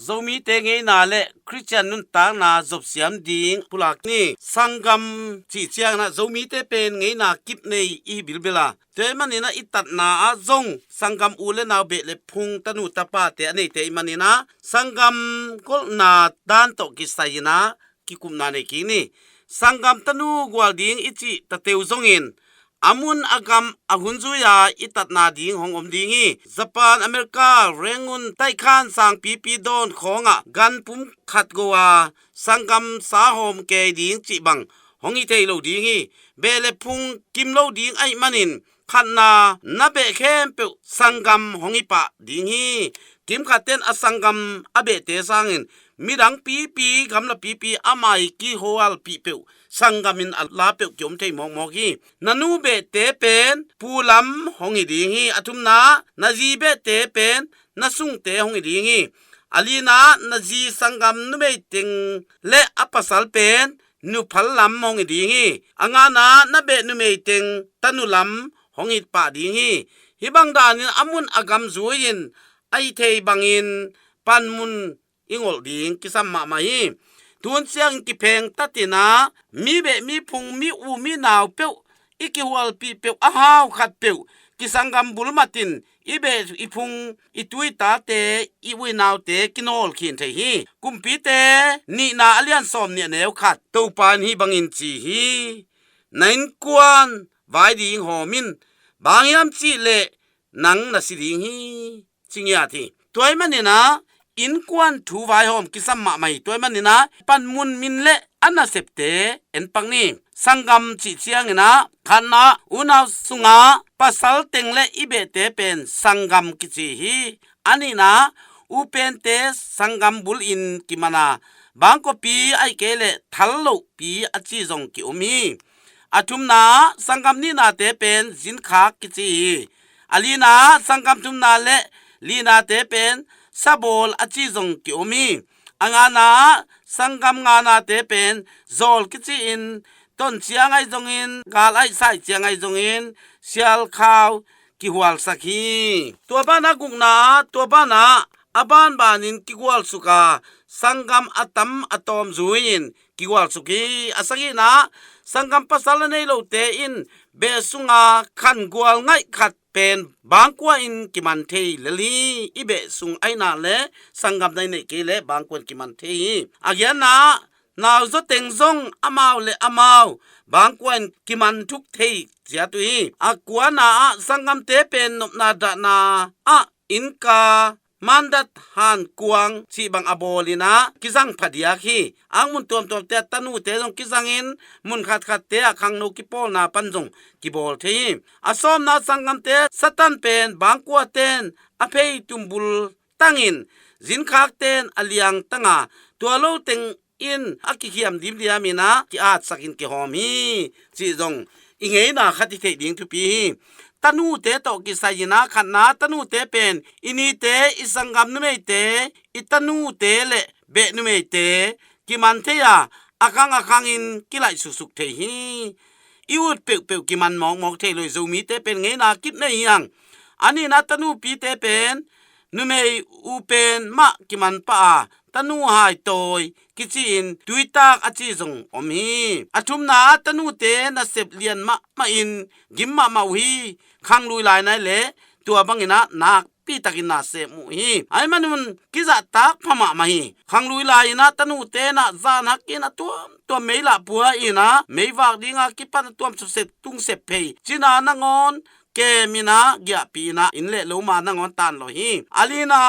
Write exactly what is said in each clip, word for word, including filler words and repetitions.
Zomite ngeina le Khristian nuntakna zopsiam ding pulak ni. Sanggam cih ciangin ah Zomite pen ngeina kip nei i hi bilbel a, tua ahih manin ah i tatna ah zong sanggam u le nau, beh le phung, tanu tapate a neite ahih manin ah sanggam golhna dan tawh kisai-in ah kikupna nei kik ni. Sanggam tanu gual ding i cih tateu zongin a mun a gam a hun zui-a i tatna ding hong om ding hi. Japan, America, Rangoon, Taikhan, sangpipi dawn khawngah gan pum khat go a sanggam sa hawm kei ding cih bang hong hi thei lo ding hi. Beh le phung kim lo ding ahih manin khatna na beh khempeuh sanggam hong hi pah ding hi. Kimkhatte in a sanggam a behte sangin midang pipi, gamla pipi a mai kihualpih peuh, sanggam in a la peuh kiom thei mawkmawk hi. Na nu behte pen pu lam hong hi ding hi. A thumna, na zi behte pen na sungte hong hi ding hi. A lina, na zi sanggam numei teng le a pasal pen nuphal lam hong hi ding hi. A ngana, na beh numei teng tanu lam hong hi pah ding hi. Hih bang danin a mun a gam zui-in a hi thei bangin panmun i ngolh ding kisam mahmah hi. Tun ciangin kipheng tatin ah mi beh, mi phung, mi u, mi nau peuh, i kihualpih peuh, a hau khat peuh, kisanggam bul matin i beh, i phung, i tu i tate, i u i naute kinawl khin thei hi. Kumpite nihna a lian sawm nih a neu khat, Topa in hih bangin ci hi: Na innkuan vai ding hawm in, bang hiam cih leh nang na si ding hi, ci ngiat hi. Tua ahih manin ah innkuan thu vaihawm kisam mahmah hi. Tua ahih manin ah panmun min le a nasepte en pak ni. Sanggam cih ciangin ah khatna, unau sungah pasal teng le i behte pen sanggam kici hi. A nihna, u pente sanggam bulin kiman a, bangkuapi ahih kei leh thal lohpi a ci zong ki-om hi. A thumna, sanggam nihnate pen zinkhak kici hi. A lina, sanggam thumna le linate pen sabawl a ci zong ki-om hi. A ngana, sanggam nganate pen zawl kici-in, ton ciang ahi zongin, gal ahi sai ciang ahi zongin, sialkhau kihualsak hi. Tua banah gukna, tua banah a banbanin kigualsuk a, sanggam a tam a tawm zui-in kigualsuk hi. A sagihna, sanggam pasal a nei lote in beh sunga khangual ngaih khat pen bangkua in kiman thei lel hi. I beh sung ahihna le sanggam na i neih kei leh bangkua in kiman thei hi. A giatna, nauzaw teng zong amau le amau bangkua in kiman thuk thei ciat uh hi. A kuana ah, sanggamte pen nopna dahna ah innka, mandat, hankuang cih bang a bawlin ah kizang phadiak hi. Angmun tuamtuamte ah tanute zong kizangin, mun khatkhatte ah khangno kipawlna pan zong kibawl thei hi. A sawmna, sanggamte Satan pen bangkuaten a pheitum bul tangin, zinkhakten a liang tanga, tua lo teng in a kikhiam dimdiamin ah ki-atsakin kihawm hi, cih zong i ngeina khat i theih ding thupi hi. Tanute tawh kisai-in ah khatna, tanute pen i nite, i sanggam numeite, i tanute le beh numeite kiman thei a, a khang a khangin kilaih suksuk thei hi. I ut peuhpeuh kiman mawkmawk thei lo hi. Zomite pen ngeina kip nei hi hang. A nihna, tanupite pen numei u pen mah kiman pah a, tanu hai tawi kici-in tuitak a ci zong om hi. A thumna, tanute nasep lian mahmahin gim mahmah uh hi. Khanglui lai nai leh tua bangin ah nakpitakin na sem uh hi. Ahih manun kizahtak pha mahmah hi. Khanglui lai-in ah tanute in ah zan hakin a tuamtuam mei lah pua in ah, meivak dinga kipan a tuam sep, tung sep phei, cina nangawn kemin ah, giahpih in ah, inn le loma nangawn tan lo hi. A lina,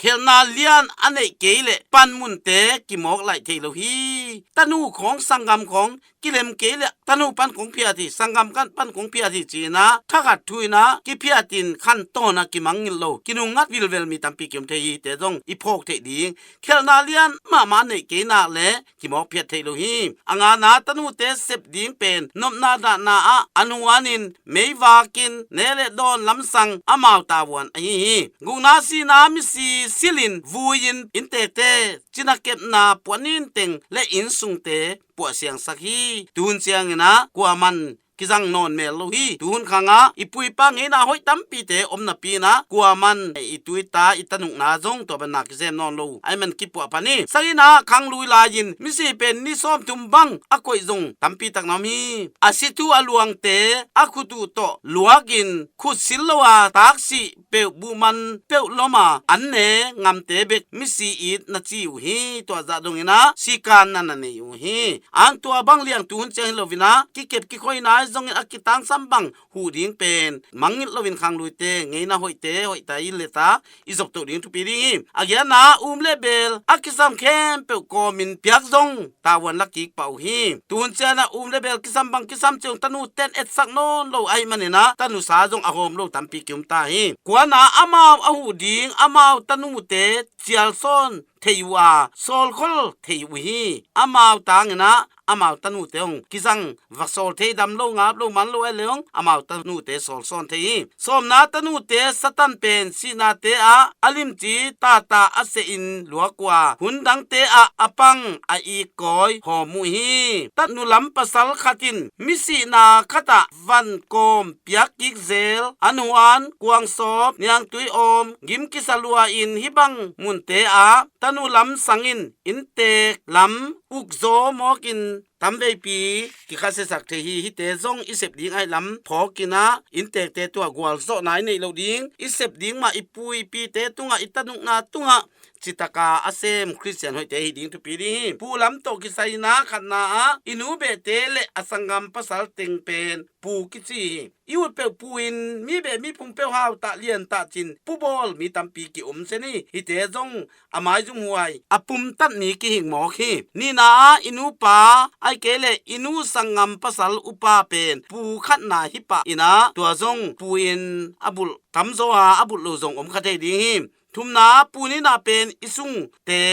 khelhna lian a neih kei leh panmunte kimawk laih thei lo hi. Tanu khawng, sanggam khawng kilem kei leh tanu pan kong phiat hi, sanggam pan kong phiat hi ci-in ah thakhat thu-in ah kiphiatin khantawn ah kimangngilh lo, kinungngat vilvel mi tampi ki-om thei hi. Te zong i phawk theih ding. Khelhna lian mahmah a neih kei nak leh kimawk phiat thei lo hi. A ngana, tanute sep ding pen nopna dahna ah a nuanin meivakin ne le dawn lamsang amau tavuan ahi hi. Gukna, sihna, misi silin vui-in inntekte, cina kepna, puanin teng le innsungte puahsiangsak hi. Tuhun ciangin ah kuaman kizang nawn mel lo hi. Tuhun khangah i pu i pa ngeina hoih tampite om napi inah kuaman i tu i ta i tanukna zong tua banna kizem nawn lo ahih man kipuah pan hi. Sagihna, khanglui lai-in misi pen ni sawmthum bang a koih zong tampi tak na om hi. A si thu a luangte a khut uh tawh luakin khut sil lo a taksi peuh buhman peuh lom a an ne ngamte bek misi it na ci uh hi. Tua zah dong inah sikan na na nei uh hi. Ang tua bang liang tuhun ciang hi lo inah kikep kikhoina zongin a kitangsam bang huh ding pen mangngilh loin khangluite ngeina hoihte hoihta i leta i zoptoh ding thupi ding hi. A giatna, um le bel a kisam khempeuh kawmin piak zong tavuan la kik pah uh hi. Tuhun ciang ah um le bel kisam bang kisam ciang tanu ten etsak nawn lo ahih man inah tanusa zong a hawm lo tampi ki-um ta hi. Kuana, amau a huh ding amau tanute cialsawn thei uh a sawlkhol thei uh hi. Amau tang inah amau tanute hong kizang va sawl thei, dam lo, ngap lo, man lo a le hong amau tanute sawlsawn thei hi. Sawmna, tanute Satan pen sihnate ah a limci tata a sehin luak uh a hun dangte ah a pang a ikkawi hawm uh hi. Tanu lam pasal khat in misihna khatah van kawm piak kik zel, an huan, kuangsawp, niangtui awm, gim kisa lua in hih bang munte ah tanu lam sangin inntek lam ukzaw mawkin tamveipi kikhasiasak thei hi. Hihte zong i sep ding ahih lam phawk inah inntekte tungah gualzawhna i neih loh ding, i sep ding mah i pu i pite tungah, i tanukna tungah citaka a sem Khristian hoihte hi ding thupi ding hi. Pu lam tawh kisai inah khatna ah i nu behte le a sanggam pasal teng pen pu kici hi. I ut peuh pu in mi beh mi phung peuh hautah liantah cin pu bawl mi tampi ki-um sen hi. Hihte zong a maizumhuai a pumtat mi kihing mawk hi. Nihna ah i nupa ahih kei leh i nu sanggam pasal upa pen pu khatna hi pah inah tua zong pu in a bulh tamzaw a, a bulh lo zong om kha thei ding hi. Thumna, pu nihna pen i sungte,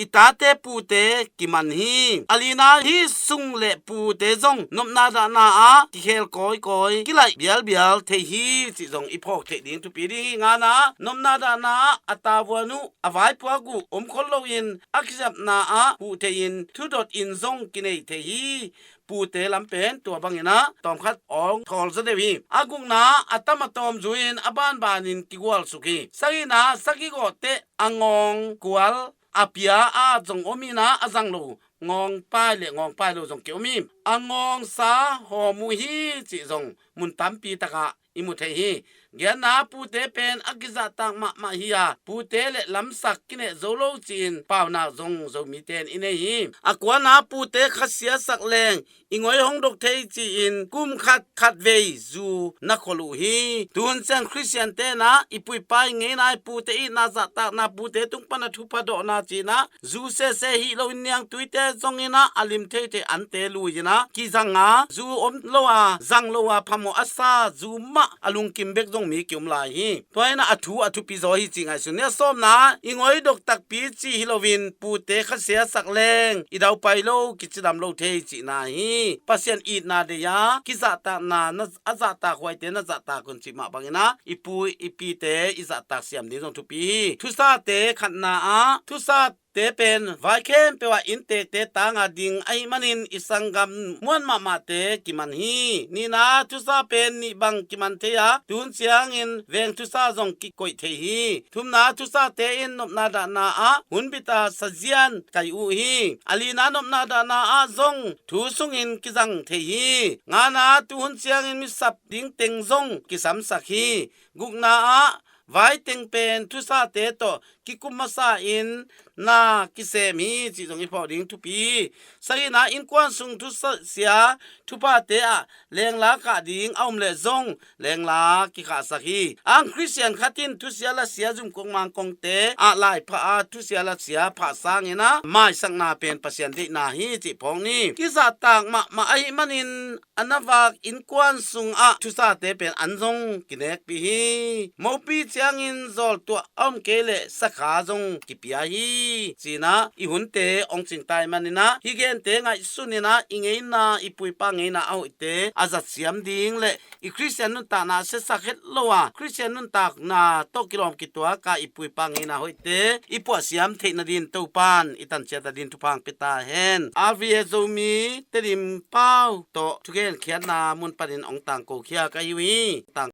i tate pute kiman hi. A lina, hih sung le pute zong nopna dahna ah kikhel kawikawi, kilaih bialbial thei hi cih zong i phawk theih ding thupi ding hi. Ngana, nopna dahna ah a tavuan uh, a vaipuak uh om khol loin a kizapna ah huh thei-in thudot in zong kinei thei hi. Pute lam pen tua bang inah tawmkhat awng thawl zaw deuh hi. A gukna, a tam a tawm zui-in a banbanin kigualsuk hi. Sagihna, sagih gawh teh a ngawng kual a pia a zong om inah a zang lo ngawngpai le ngawngpai lo zong ki-om hi. A ngawngsa hawm uh hi cih zong mun tampi takah i mu thei hi. Giatna, pute pen a kizahtak mahmah hi a, pute le lamsak kineh zo lo ci-in paunak zong Zomite in i nei hi. A kuana, pute khasia sak leng i ngoi hong dok thei ci-in kum khat khatvei zu na khol uh hi. Tuhun ciang Khristian tenah i pu i pa i ngeina, i pute itna zahtakna, pute tung pana thupha dawhna cinah zu sese hi loin niangtuite zonginah a lim theithei ante lui-inah kizanga, zu om lo a, zang lo a, phamawh a sa zu mah a lungkim bek zong mi ki-um lai hi. Tua inah a thu a thupi zaw hi cih ngaihsun ni. A sawmna, i ngoi dok takpi cih hi loin pute khasia sak leng i daupai lo, kicidam lo thei cihna hi. Pasian itna deih a, kizahtakna na, a zahtak huaite na zahtak un cih mah banginah i pu i pite i zahtak siam ding zong thupi hi. Thusate khatna ah thusa te pen vai khempeuh ah inntekte tanga ding ahih manin i sanggam muan mahmahte kiman hi. Nihna, thusa pen nih bang kiman thei a, tuhun ciangin veng thusa zong kikoih thei hi. Thumna, thusate in nopna dahna ah hun bita sazian kai uh hi. A lina, nopna dahna ah zong thu sungin kizang thei hi. Ngana, tuhun ciangin mi sap ding teng zong kisamsak hi. Gukna ah vai teng pen thusate tawh kikum masa in na kisem hi cih zong i phawk ding thupi hi. Sagihna, innkuan sung thusia thuphate ah lengla kah ding a om leh zong lengla kikhahsak hi. Ang Khristian khat in thusia lasia zumkong mangkongte ah laipha a thusia lasia phah sangin ah maisakna pen Pasian deihna hi cih phawk ni. Kizahtak mahmah ahih manin a na vak innkuan sungah thusate pen an zong kinekpih hi. Mopi ciangin zawltuah a om kei leh sakha ka zong kipia hi. Cinah i hunte hong cingtai maninah hih gente ngaihsuninah i ngeina, i pu i pa ngeina a hoihte a zatsiam ding le i Khristian nuntakna a siasak het lo a Khristian nuntakna tawh kilawm kituak a i pu i pa ngeina hoihte i puahsiam theih nadin Topan i tanciat nadin thupha hong pia ta hen. R V A Zomi Tedim pau tawh thukhenkhiatna mun panin hong tangkokhia ka hi uh hi. Tang